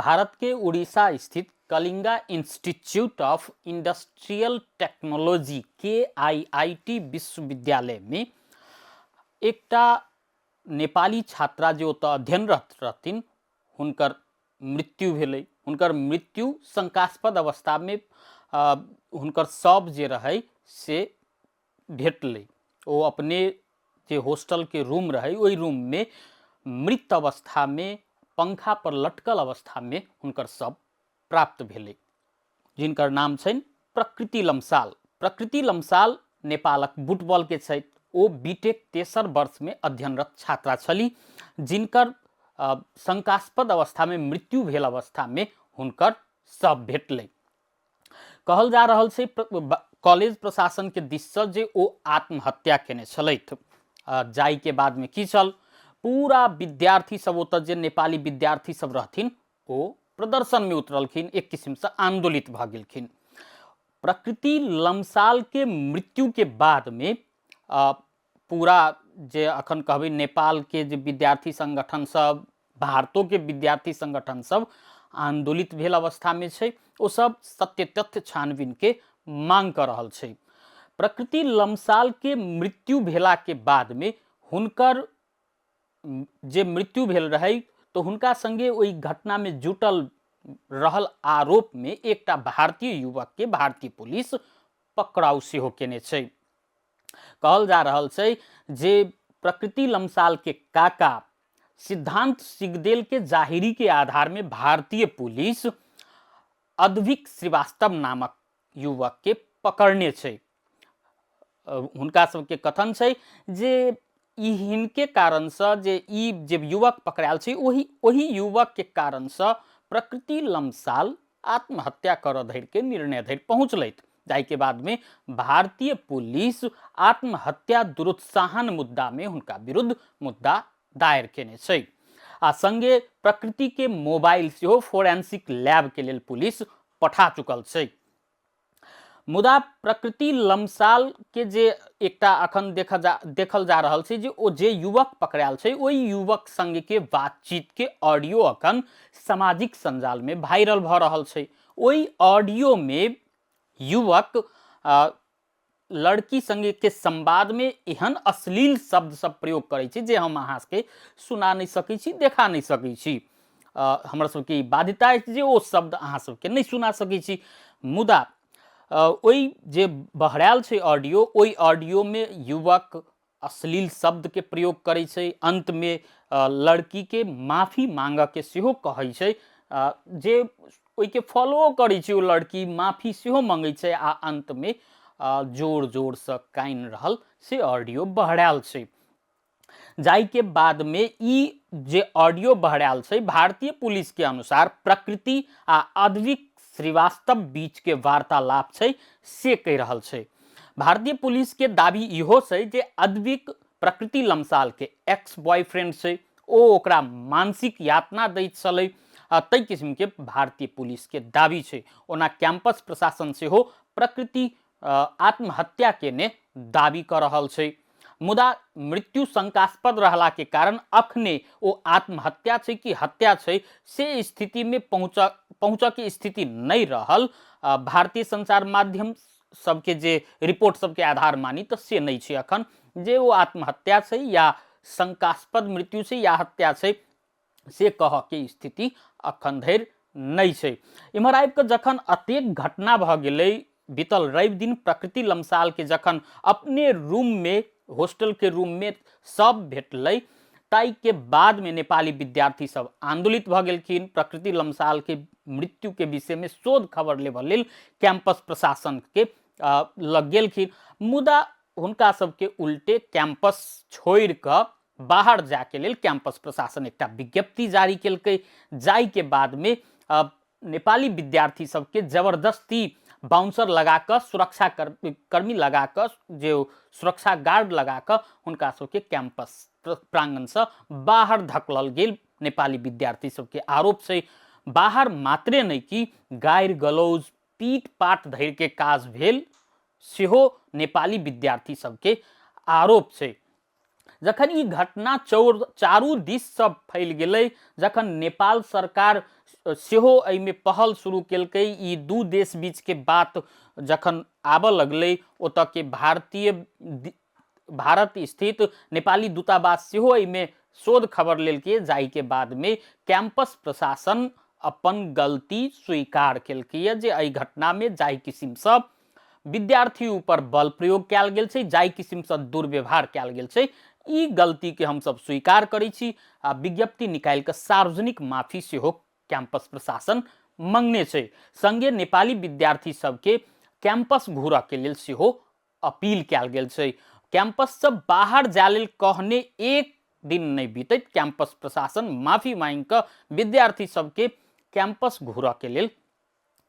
भारत के उड़ीसा स्थित Kalinga institute of industrial technology KIIT विश्वविद्यालय में एकटा नेपाली छात्रा जे ओतऽ अध्ययनरत रहथिन हुनकर मृत्यु भेलै। हुनकर मृत्यु शंकास्पद अवस्थामे हुनकर शव जे रहै से भेटलै। ओ अपने जे हॉस्टलके रूम रहै ओहि रूममे मृत अवस्थामे पंखा पर लटकल अवस्थामे हुनकर शव प्राप्त भेलै, जिनकर नाम छनि प्रकृति लम्साल। प्रकृति लम्साल नेपालक बुटबलके छथि। ओ बीटेक तेसर वर्षमे अध्ययनरत छात्रा छली, जिनकर शंकास्पद अवस्थामे मृत्यु भेल अवस्थामे हुनकर शव भेटलै। कहल जा रहल छै कॉलेज प्रशासन के दिससँ जे ओ आत्महत्या केने छलथि। जाहिके बादमे की छल, पूरा विद्यार्थी सब ओतऽ जे नेपाली विद्यार्थी सब रहथिन ओ प्रदर्शनमे उतरलखिन, एक किसिमसँ आन्दोलित भऽ गेलखिन। प्रकृति लम्सालके मृत्युके बादमे पूरा जे अखन कहबै नेपालके जे विद्यार्थी संगठन सब, भारतोके विद्यार्थी संगठन सब आन्दोलित भेल अवस्थामे छै। ओ सब सत्य तथ्य छानबीनके मांग कऽ रहल छै। प्रकृति लम्सालके मृत्यु भेलाके बादमे हुनकर जे मृत्यु भेल रहै तऽ हुनका संगे ओहि घटनामे जुटल रहल आरोपमे एकटा भारतीय युवकके भारतीय पुलिस पकड़ाउ सेहो केने छै। कहल जा रहल छै जे प्रकृति लम्सालके काका सिद्धांत सिगदेल के जाहिरी के आधार में भारतीय पुलिस अद्विक श्रीवास्तव नामक युवक के पकड़ने छै। हुनका सबके कथन छै जे ई हिनके कारणसँ जे ई जे युवक पकड़ायल छै ओहि ओहि युवकके कारणसँ प्रकृति लम्साल आत्महत्या करऽ धरिके निर्णय धरि पहुँचलथि, जाहिके बादमे भारतीय पुलिस आत्महत्या दुरुत्साहन मुद्दामे हुनका विरुद्ध मुद्दा दायर केने छै आ संगे प्रकृतिके मोबाइल सेहो फोरेंसिक लैबके लेल पुलिस पठा चुकल छै। मुदा प्रकृति लम्साल के जे एकटा अखन देखल जा रहल छै जे ओ जे युवक पकड़ायल छै ओहि युवक संग के बातचीत के ऑडियो अखन सामाजिक संजाल में वायरल भऽ रहल छै। ओहि ऑडियो में युवक लड़की संगे के संवाद में एहन अश्लील शब्द सब प्रयोग करै छै जे हम अहाँ सबके सुना नहि सकै छी, देखा नहि सकै छी। हमरा सबके ई बाध्यता अछि जे ओ शब्द अहाँ सबके नहि सुना सकै छी। मुदा ओहि जे बहरायल छै ऑडियो, ओहि ऑडियोमे युवक अश्लील शब्दके प्रयोग करै छै, अन्तमे लड़कीके माफी मांगऽके सेहो कहै छै, जे ओहिके फॉलो करै छै ओ लड़की, माफी सेहो मंगै छै आ अन्तमे जोर जोरसँ कानि रहल से ऑडियो बहरायल छै। जाहिके बादमे ई जे ऑडियो बहरायल छै, भारतीय पुलिसके अनुसार प्रकृति आ अद्विक श्रीवास्तव बीचके वार्तालाप छै से कहि रहल छै। भारतीय पुलिसके दाबी इहो छै जे अद्विक प्रकृति लम्सालके एक्स बॉयफ्रेंड छै, ओ ओकरा मानसिक यातना दैत छलै, ताहि किस्मके भारतीय पुलिसके दाबी छै। ओना कैंपस प्रशासन सेहो प्रकृति आत्महत्या केने दाबी कऽ रहल छै, मुदा मृत्यु शंकास्पद रहला के कारण अखने ओ आत्महत्या छै कि हत्या छै से स्थिति में पहुँचऽ के स्थिति नहि रहल। भारतीय संचार माध्यम सबके जे रिपोर्ट सबके आधार मानी तऽ से नहि छै अखन जे ओ आत्महत्या छै या शंकास्पद मृत्यु छै या हत्या छै से कहऽ के स्थिति अखन धरि नहि छै। इम्हर आबि कऽ जखन अतेक घटना भऽ गेलै, बीतल रवि दिन प्रकृति लम्सालके जखन अपने रूममे, हॉस्टलके रूममे सब भेटलै, ताहिके बादमे नेपाली विद्यार्थी सब आन्दोलित भऽ गेलखिन। प्रकृति लम्सालके मृत्युके विषयमे शोध खबर लेबऽ लेल कैंपस प्रशासनके लग गेलखिन, मुदा हुनका सबके उल्टे कैंपस छोड़ि कऽ बाहर जायके लेल कैंपस प्रशासन एकटा विज्ञप्ति जारी केलकै, जाहिके बादमे नेपाली विद्यार्थी सबके जबरदस्ती बाउंसर लगा कऽ, सुरक्षा कर्मी लगा कऽ, जे सुरक्षा गार्ड लगा कऽ हुनका सबके कैंपस प्रांगणसँ बाहर धकलल गेल नेपाली विद्यार्थी सबके आरोप छै। बाहर मात्रे नहि कि गारि गलौज पीट पाट धरिके काज भेल सेहो नेपाली विद्यार्थी सबके आरोप छै। जखन ई घटना चौर चारू दिससँ फैल गेलै, जखन नेपाल सरकार सेहो एहिमे पहल शुरू केलकै, ई दू देश बीचके बात जखन आबऽ लगलै, ओतऽके भारतीय भारत स्थित नेपाली दूतावास सेहो एहिमे शोध खबर लेलकै, जाहिके बादमे कैंपस प्रशासन अपन गलती स्वीकार केलकैए जे एहि घटनामे जाहि किसिमसँ विद्यार्थी ऊपर बल प्रयोग कयल गेल छै, जाहि किसिमसँ दुर्व्यवहार कयल गेल छै, ई गलतीके हमसब स्वीकार करै छी आ विज्ञप्ति निकालि कऽ सार्वजनिक माफी सेहो कैंपस प्रशासन मंगने छै। संगे नेपाली विद्यार्थी सबके कैंपस घुरऽके लेल सेहो अपील कयल गेल छै। कैंपससँ बाहर जाय लेल कहने एक दिन नहि बीतैत कैंपस प्रशासन माफी मांगि कऽ विद्यार्थी सबके कैंपस घुरऽके लेल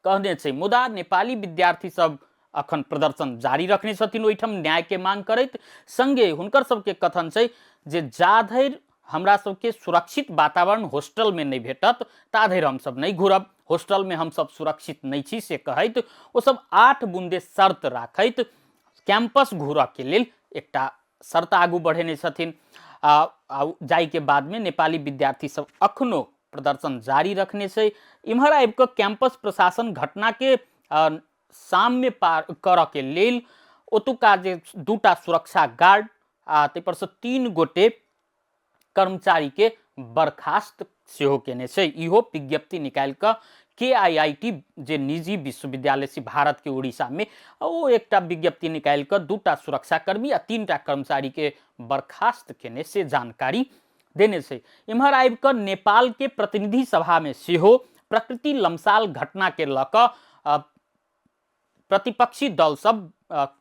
कहने छै। मुदा नेपाली विद्यार्थी सब अखन प्रदर्शन जारी रखने छथिन ओहिठाम न्यायके मांग करैत। संगे हुनकर सबके कथन छै जे जाधरि हमरा सबके सुरक्षित वातावरण हॉस्टलमे नहि भेटत ताधरि हमसब नहि घुरब, हॉस्टलमे हमसब सुरक्षित नहि छी से कहैत ओसब 8 बुंदे शर्त राखैत कैंपस घुरऽके लेल एकटा शर्त आगू बढ़ेने छथिन। आ जाहिके बादमे नेपाली विद्यार्थी सब अखनो प्रदर्शन जारी रखने छै। इम्हर आबि कऽ कैंपस प्रशासन घटनाके साम्य पार करऽके लेल ओतुका जे 2टा सुरक्षा गार्ड आ ताहिपर सँ 3 गोटे कर्मचारीके बर्खास्त सेहो केने छै। इहो विज्ञप्ति निकालि कऽ KIIT जे निजी विश्वविद्यालय छै भारतके उड़ीसामे, ओ एकटा विज्ञप्ति निकालि कऽ 2टा सुरक्षाकर्मी आ 3टा कर्मचारीके बर्खास्त केने से जानकारी देने छै। इम्हर आबि कऽ नेपालके प्रतिनिधि सभामे सेहो प्रकृति लम्साल घटनाके लऽ कऽ प्रतिपक्षी दल सब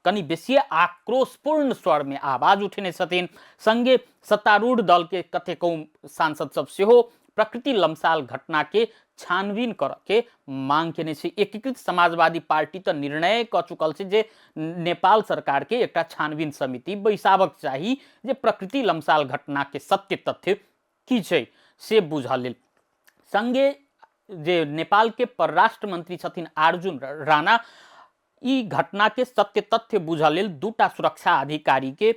कनि बेसिए आक्रोशपूर्ण स्वरमे आवाज उठेने छथिन। संगे सत्तारूढ़ दलके कतेको सांसद सब सेहो प्रकृति लम्साल घटनाके छानबीन करऽके मांग केने छै। एकीकृत समाजवादी पार्टी तऽ निर्णय कऽ चुकल छै जे नेपाल सरकारके एकटा छानबीन समिति बैसाबक चाही जे प्रकृति लम्साल घटनाके सत्य तथ्य की छै से बुझऽ लेल। संगे जे नेपालके परराष्ट्र मंत्री छथिन अर्जुन राणा, ई घटनाके सत्य तथ्य बुझऽ लेल 2टा सुरक्षा अधिकारीके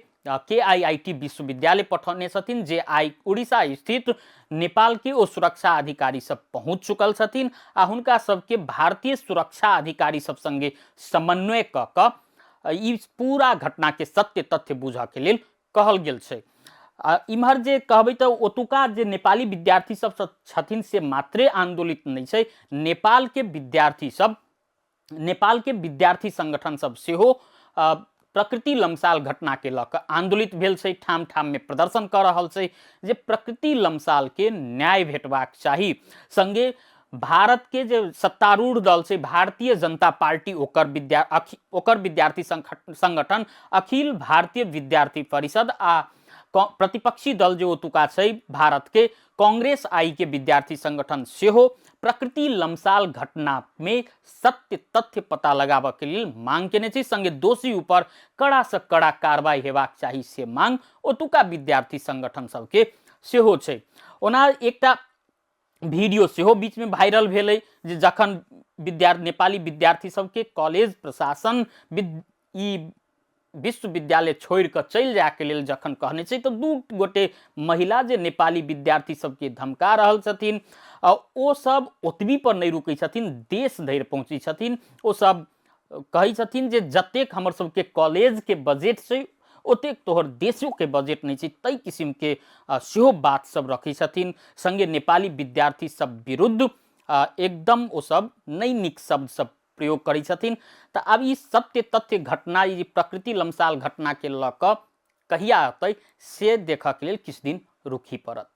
KIIT विश्वविद्यालय पठौने छथिन, जे आइ उड़ीसा स्थित नेपालके ओ सुरक्षा अधिकारी सब पहुँच चुकल छथिन आ हुनका सबके भारतीय सुरक्षा अधिकारी सब संगे समन्वय कऽ कऽ ई पूरा घटनाके सत्य तथ्य बुझऽके लेल कहल गेल छै। आ इम्हर जे कहबै तऽ ओतुका जे नेपाली विद्यार्थी सब छथिन से मात्रे आन्दोलित नहि छै, नेपालके विद्यार्थी सब, नेपालके विद्यार्थी संगठन सब सेहो प्रकृति लम्साल घटनाके लऽ कऽ आन्दोलित भेल छै। ठाम ठाममे प्रदर्शन कऽ रहल छै जे प्रकृति लम्सालके न्याय भेटबाक चाही। संगे भारतके जे सत्तारूढ़ दल छै भारतीय जनता पार्टी, ओकर विद्यार्थी संगठन अखिल भारतीय विद्यार्थी परिषद आ प्रतिपक्षी दल जे ओतुका छै भारतके कांग्रेस आई के विद्यार्थी संगठन सेहो प्रकृति लम्साल घटनामे सत्य तथ्य पता लगाबऽके लेल मांग केने छै। संगे दोषी ऊपर कड़ा से कड़ा कार्रवाई हेबाक चाही से मांग ओतुका विद्यार्थी संगठन सबके सेहो छै। ओना एकटा वीडियो सेहो बीचमे वायरल भेलै जे जखन नेपाली विद्यार्थी सबके कॉलेज प्रशासन ई विश्वविद्यालय छोड़ि कऽ चलि जायके लेल जखन कहने छै तऽ 2 गोटे महिला जे नेपाली विद्यार्थी सबके धमका रहल छथिन आ ओ सब ओतबी पर नहि रुकै छथिन, देश धरि पहुँचै छथिन। ओ सब कहै छथिन जे जतेक हमर सबके कॉलेजके बजट छै ओतेक तोहर देशोके बजट नहि छै, ताहि किसिमके सेहो बात सब रखै छथिन। संगे नेपाली विद्यार्थी सब विरुद्ध एकदम ओ सब नहि नीक शब्द सब प्रयोग करै छथिन। तऽ आब ई सत्य तथ्य घटना, ई प्रकृति लम्साल घटनाके लऽ कऽ कहिया अतै से देखऽके लेल किछु दिन रुकही पड़त।